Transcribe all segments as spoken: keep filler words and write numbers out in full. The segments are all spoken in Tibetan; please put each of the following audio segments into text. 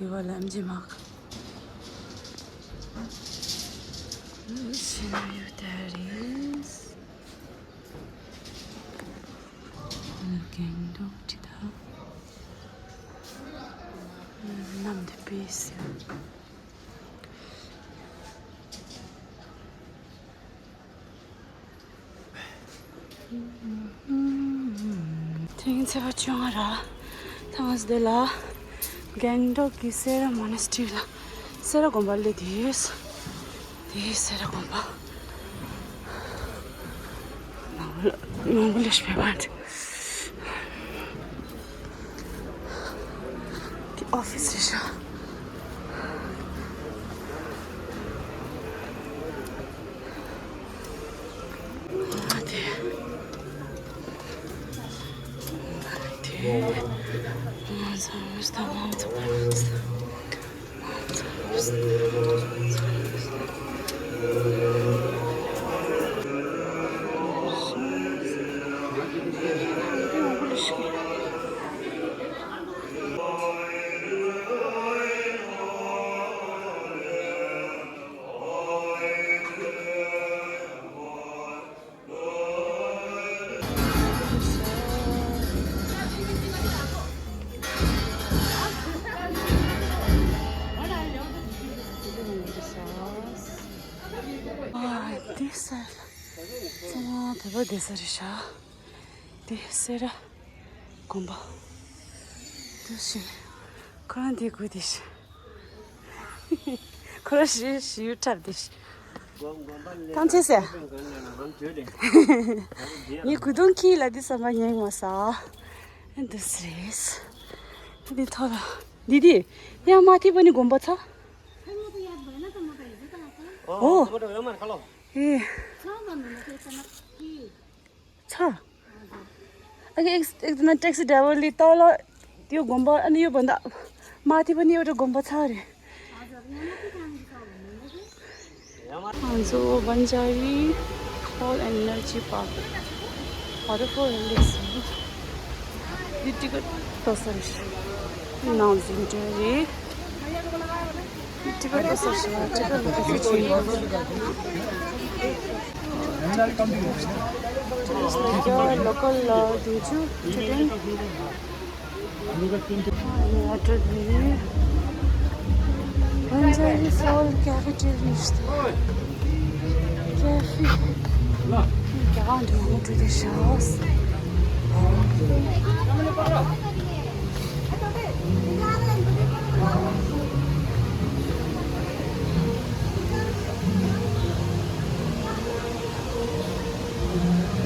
Viva la M G Mark. Scenario that is. Looking dog to the. Nam the peace. ཐེངས་ཚེས་པ་བཅོ་ལྔ་ར། ཐང་སྡེ་ལ་གེང་ཏོག་གི་སེ་ར་མོ་ནེ་སི་ཊི་རི་ལ། སེ་ར་དགོན་པ་ལས་དེས། དེས་སེ་ར་དགོན་པ། ནང་ལ་ནང་ལ་ཤི་བའི་བར་དུ། དེ་ཨོ་ཕི་སི་རེད་ཤག་ཨ་དེ། ཨ་དེ། ང་ཚོ་མི་སྟོང་མང་ཚོགས་པ། ཨ་དེ་ས་ལ་ཚང་མ་བོད་པ་བསྡད་ས་རེད་ཤག་དེ་སེ་ར་དགོན་པ། དེ་བཞིན་ཁོ་རང་དེ་དགོས་དེ་ཤི། ཁོ་རང་ཞི་ཞི་ཡུ་འཁྲབ་དེ་ཤི། ཐང་ཆད་ཟེར། ངས་གུ་དུང་ཁྱི་ལ་འདི་བསམ་པ་ཉན་མ་ས། འདི་སི་རེད། འདི་ཐོ་ལ། འདི་འདི། ཡ་མ་ཐི་པ་ནི་དགོན་པ་ཚ། ཨོ། ཨེ། ཚ། ཨ་ཀེ་ཨེག་ཨེག་ན་ཊེག་སི་ཌ་རའི་ཝར་ལི་ཏོ་ལོ། ཡོ་དགོན་པ་ཨ་ནི་ཡོ་བ་འདའ། མ་ཐི་པ་ནི་ཡོ་ཏོ་དགོན་པ་ཚ་རེད། ང་ཚོ་བན་ཇ་རི་ཧོལ་ཨེན་ནར་ཇི་པཱརྐ་ཝ་ཊར་ཕོལ་ལ་སླེབས་སོང་། འདི་ཊི་ཀེ་ཊི་ལྟོ་ས་རེད། ནང་འཛིན་གྲྭ་རེད། ཊི་ཀེ་ཊི་ལྟོ་ས་ཞིག་ལ་ཊི་ཀེ་ཊི་ལྟོ་ས་ཞིག་ཡོད། ཊུ་རི་སི་ཊི་ལ་རྒྱ་ལོ་ཀལ་ལ་དུས་ཆུ་ཆུ་ཕྲན། ཨ་ནི་ཨ་ཏྲ་ལི། བན་ཇ་རི་སོལ་ཀེ་པི་ཊལ་ནི་ཤི་ཏོ། ཀེ་ཧྥེ། རྒྱ་གར་འདྲ་མང་པོ་འགྲོ་དེ་ཤག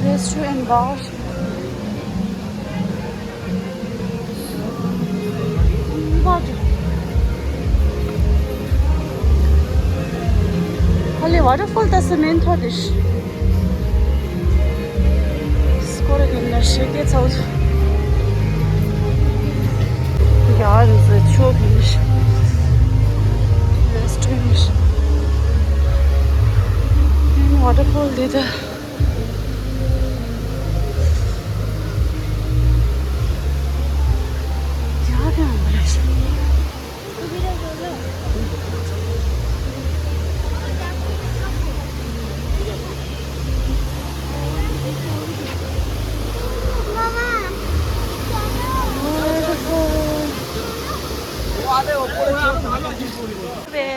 Restaurant bar. ཧ་ལས་ཝ་ཊར་ཕོལ་ལྟ་ས་མེད་མཐོ་དེ་ཤི། སྐོར་ར་གི་ན་ཤེ་ཀེ་ཚའོ། ཡར་ཟེར་ཆོག་གི་ནི་ཤི། རེ་སི་ཊོ་རན་ནི་ཤི། ཝ་ཊར་ཕོལ་འདི་ད། ཡར་ཡང་མ་ཤི།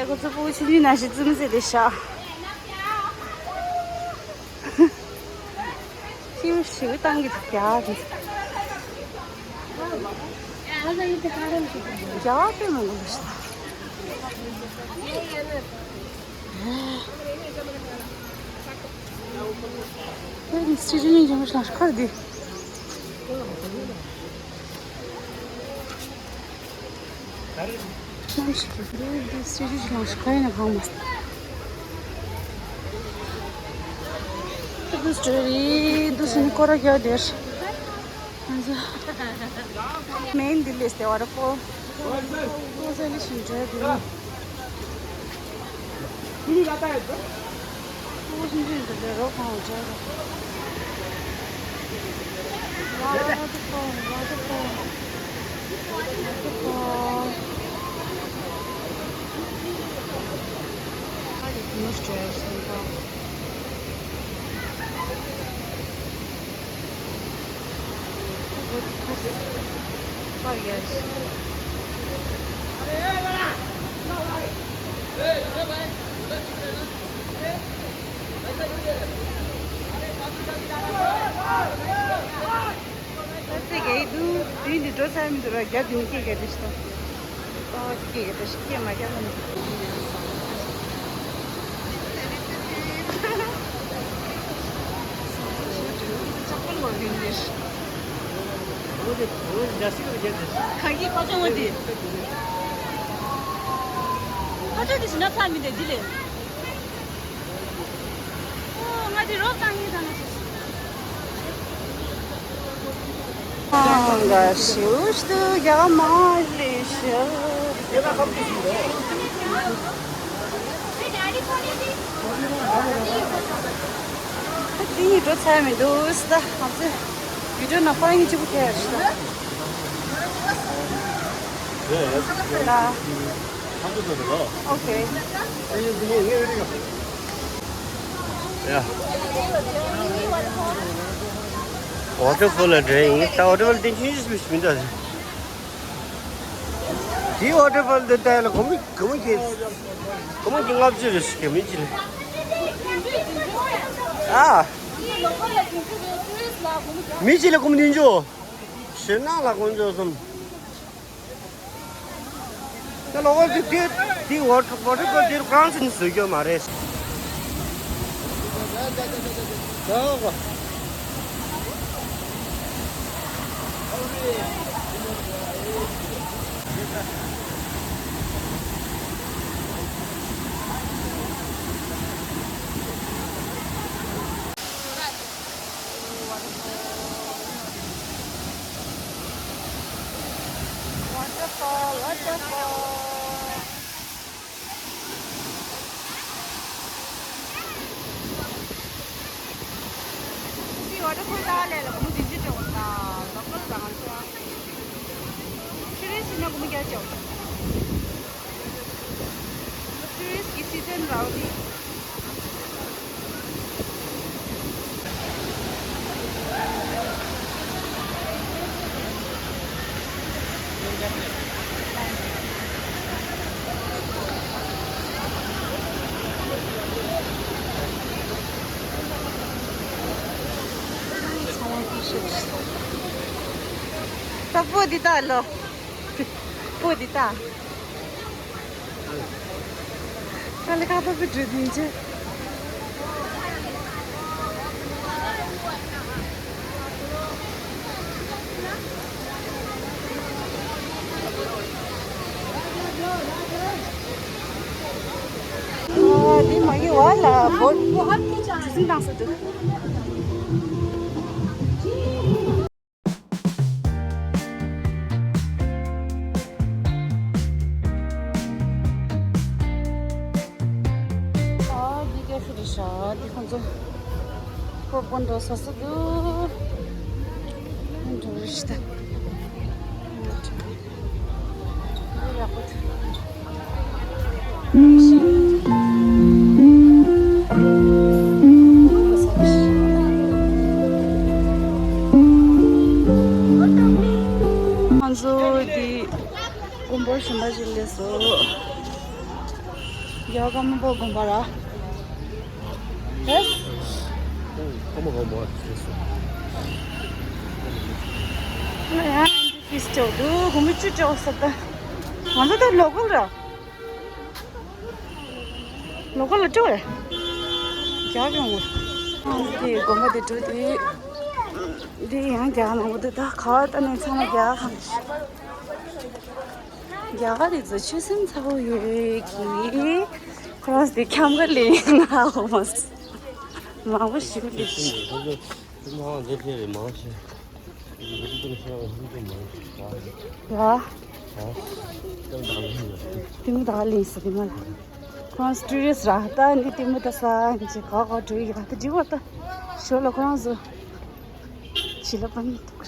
ཁོ་ཚོ་ཕྲུ་གུ་ཆུང་ཆུང་ནང་བཞིན་བཙུམ་ཟེར་ཏེ་བཞག་ཁྱིམ་ཞིག་བཏང་གི་འདུག་ཡ་དེ། རྒྱ་གར་དཔེ་མང་པོ་འདུག་ཤག་ཨེ་ནི་སི་ཊི་ཇི་ནི་ཇི་མ་ཤ་ཁར་དེ། ནམ་ཞིག་གི་འདི་སི་ཊི་ཇི་ལོང་ཞིག་ག་ཡིན་ན་གང་མ། འདི་སི་ཊི་རི་འདི་སི་ནི་སྐོར་ར་རྒྱག་དེར། ང་ཚོ་མེན་འདི་ལས་ཏེ་ཝ་ཊར་ཕོལ། ང་ཚོ་འདི་ཞིག་འགྲོ་དེ། Waterfall, waterfall, waterfall. ད་ཚེ་ག་ཡི་འདུག་དུས་འདི་འགྲོ་ཚར་མི་འདུག་ར། རྒྱ་དུས་སྐད་རྒྱ་དེ་ཤི་ད། ཨོ་སྐད་རྒྱ་དེ་ཤི་སྐད་མ་རྒྱ་ལ་མི་འདུག་ལྕགས་པོ་ལོ་དེ་འདི་ཤི། ག་གི་ཕ་ཆུང་བ་དེ། ཕ་ཆུང་དེ་ཤི་ན་ཚར་མི་འདུག་འདི་ལས། ཨོ་ང་དེ་རོགས་བཏང་ཡིན་ད་ང་ཚོ། ཨང་ག་ཤིའུ་ཤྟུ་རྒྱ་མ་ལི་ཤུ། ཨ་དེ་ཡིས་འགྲོ་ཚར་མི་འདུག་ས། ད་ང་ཚོ་བི་ཌིའོ་ནང་ཁོ་རང་གཉིས་གཅིག་པུ་ཁྱེར་ཤི་ད། ལ། Okay. Yeah. Waterfall ལ་འགྲོ་ཡིན། ད་waterfall དེ་ཆུང་ཆུང་ཞིག་མི་འདུག་དེ་waterfall དེ་ལྟ་ཡ་ལ་སྒོར་མོ་སྒོར་མོ་གི་སྒོར་མོ་གི་ལྔ་བཅུ་རེ་ཞིག་མི་གཅིག་ལ། ཨ། མི་གཅིག་ལ་སྒོར་མོ་བདུན་ཅུ། ཞེ་ནང་ལ་དགོངས་རྒྱུ་གསུམ། ད་ལོག་པར་དེ་དེ་དེ་ཝ་ཊར་ཝ་ཊར་ཕོལ་དེར་ཀྲང་སི་ནས་བཟོས་རྒྱུ་མ་རེད། Waterfall, waterfall. འདི་ཝ་ཊར་ཕོལ་ལྟ་ལས་ལ་སྒོར་མོ་བདུན་ཅུ་སྤྲད་འོང་ད། ལོ་ཀལ་ལ་ང་ཚོ་ཨ། ཕི་རི་སི་ན་སྒོར་མོ་བརྒྱ་སྤྲད་འོང་། ཊུ་རི་སི་ཊི་གི་སི་ཛན་རག་འདི། ད་སྤོ་འདི་ལྟ་ལོ། སྤོ་འདི་ལྟ། ཁ་ལ་ཁ་པ་པི་འགྲོ་དུས་ཆེ། ཨ་འདི་མ་གི་བ་ལ་བོ་ཇུ་སིང་བཏང་ས་འདུག་ཨ་འདི་ཀེ་ཧྥེ་རེད་ཤག་འདི་ཁོང་ཚོ་པོབ་ཀོན་འདྲ་ཟ་ས་འདུག་འགྲོ་རེ་ཞིག་ད། འདི་ཡག་པོ་འདུག་ང་ཚོ་འདི། དགོན་པ་གཞན་པ་ཞིག་སླེབས་སོང་། རྒྱལ་བ་ཀརྨ་པ་དགོན་པ་ར། ཧེ། ཀརྨ་དགོན་པ་སླེབས་སོང་། ང་ཡང་ཨེན་ཊི་ཕིས་ཅོག་འདུག་དགོན་པ་བཅུ་ཅོག་ས་ད། ང་ཚོ་ད་ལོ་ཀལ་ར། ལོ་ཀལ་ལ་སྤྲོ་རེད། རྒྱག་ཡོང་ངོ་། འདི་དགོན་པ་འདི་འགྲོ་དུས། འདི་ཡང་རྒྱག་ནང་འདི་ད་ག་བ་ད་ནས་ཚང་མ་རྒྱག་གང་། རྒྱ་གར་རི་ཚོ་ཆོས་སེམས་ཚ་བོ་ཡོད་ཀྱི། ཁོ་རང་དེ་འཁྱམ་ག་ལེན་ང་འོ་མ། མང་པོ་ཞིག་ལས། ཁོ་ཚོ་ཁོ་ཚོ་ཧང་འདི་ཕེ་རེ་མང་ཆེ། ཁོ་ཚོ་ཁོ་ཚོ་ཧང་ཧང་ཚོ་མང་ཆེ། ཡ། ཡ། ལྟད་མོ་ད་ག་ལེན་ཡོད། ལྟད་མོ་ད་ག་ལེན་ས་དེ་མ་ལ། ཁོ་རང་ཊུ་རི་སི་ཊི་ར་ད་ནི་ལྟད་མོ་ལྟ་ས་ཡིན་ཅེ་ག་ག་འགྲོ་ཡི་ག་ད་འགྲིག་པ་ད། ཞོར་ལ་ཁོ་རང་ཚོ། བྱི་ལ་པ་ནི་འདུག་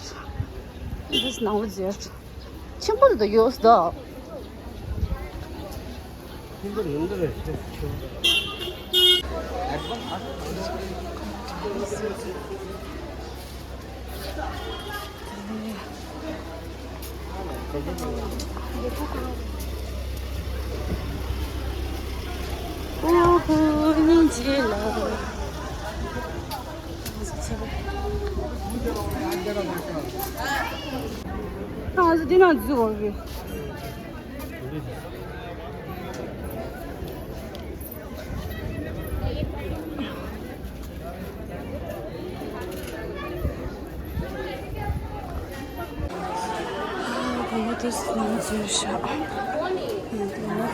འདི་ནང་ལ་འཛུལ། ཆེན་པོ་འདི་ཡོད་ད། ཨོ་ཧོ། སྙིང་རྗེ་ལ། ང་ཚོ་འདི་ནང་འཛུལ་འོང་གི།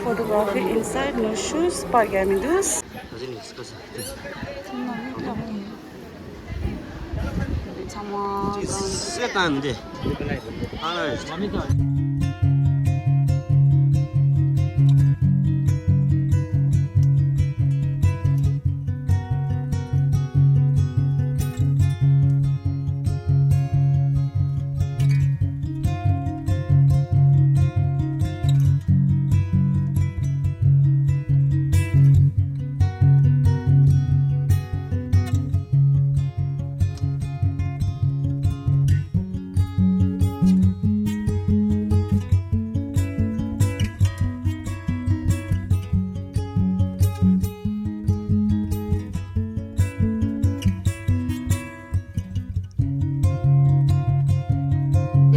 Photography inside, no shoes. པར་རྒྱག་མི་འདུག་ཚང་མ་ཟ་ནས། སེ་ཏན་དེ། ཨ་ལ།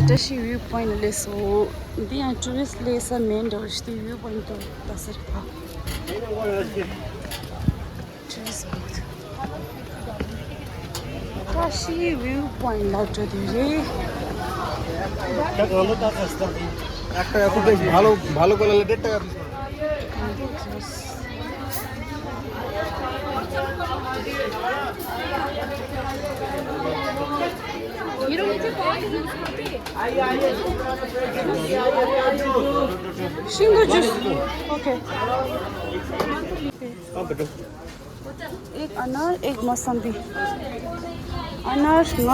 བཀྲ་ཤིས་བིའུ་པོ་ཡིན་ཊི་སླེབས་སོང་། འདི་ཡང་ཊུ་རི་སི་ཊི་སླེབས་ས་མིན་འགྲོ་ཞིག་འདི་བིའུ་པོ་ཡིན་ཊི་ལྟ་ས་རེད་པ། ཊུ་རི་སི་ཊི་སྤོ་ཊི། བཀྲ་ཤིས་བིའུ་པོ་ཡིན་ཊི་ལ་འགྲོ་དེ་རེད། একটা এত বেশ ভালো, ভালো কোয়ালিটির একটা। Shingo juice. Okay. एक अनार, एक मौसम्बी। अनार, ང་།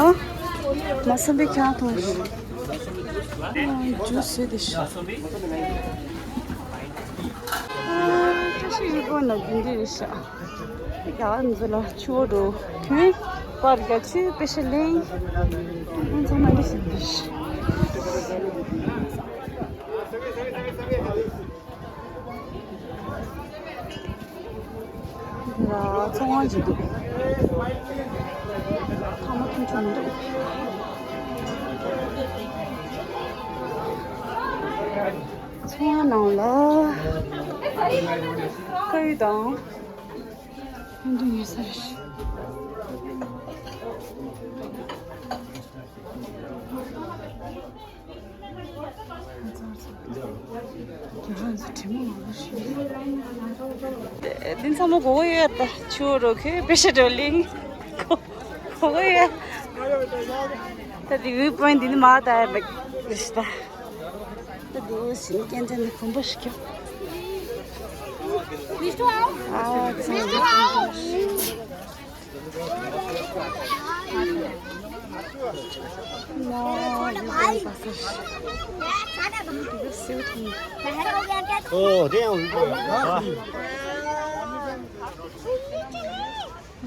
मौसम्बी ཁྱེད་རང་འཐུང་། ཨ། ཇུས་བཟོས་ཏེ་ཤི། ཨ། བཀྲ་ཤིས་བིའུ་པོ་ཡིན་ཊི་འདི་འདྲ་རེད་ཤག་ཡ། འཛུལ་ལ་ཆུ་བོ་འགྲོ། ཁྱོད་པར་རྒྱག་ཆུ་པེ་ཤ་ལེན། ཨ། ཚང་མ་འདི་བཞིན་འདི་ཤི། འདི་ལ་ཚོང་ཁང་ཅིག་འདུག་ཐ་མག་འཐུང་ཆོག་མི་འདུག་ཚོང་ཁང་ནང་ལ་དཀར་ཡོལ་དང་། ཨ། འདི་ཉོ་ས་རེད། འདི་ཚང་མ་དགོས་ཀྱི་ཡོད་ད། ཆུ་བོ་རོ་ཁེ་པེ་ཤ་འགྲོ་ལིང་། དགོས་ཀྱི་ཡོད། ད་དེ་བིའུ་པོ་ཡིན་ཊི་འདི་ནི་མ་ད་ཡ་བེག་རེད་ད། ད་དེ་བོ་ཞིག་ནི་སྐྱེལ་འདྲེན་ནི་གོམ་པ་ཞིག་ཀྱང་། ཨ། ཚང་མ། ཨོ། དེ་ཡང་།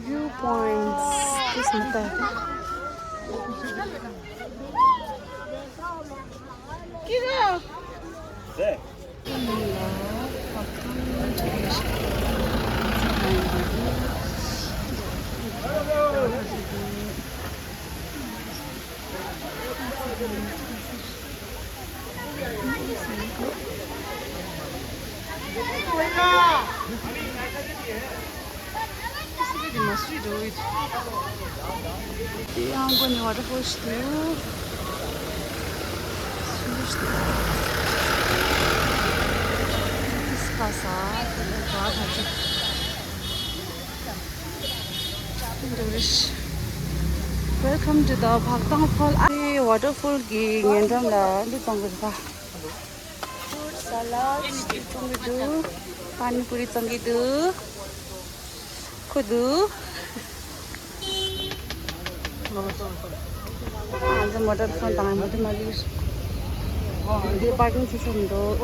View points. This is the དེ་ཡང་སྒོ་ནས་ཝ་ཊར་ཕོལ་ཞིག་འདུག་སུ་ཞིག་འདུག་སི་ཀ་ས་དེ་ལ་གྲྭ་ཐག་ཅིག Welcome to the བག་ཐང་ཕོལ། ཨ། ཝ་ཊར་ཕོལ་གྱི་ཉེ་འགྲམ་ལ་འདི་བཙོང་གི་འདུག་ག Fruit salad འདི་བཙོང་གི་འདུག་པ་ནི་པུ་རི་བཙོང་གི་འདུག་ཁོ་འདུག་ང་ཚོ་མོ་ཊར་ཚོ་དང་མོ་ཊར་མ་ལུས། འདི་པར་ཀིང་བྱེད་ས་མི་འདུག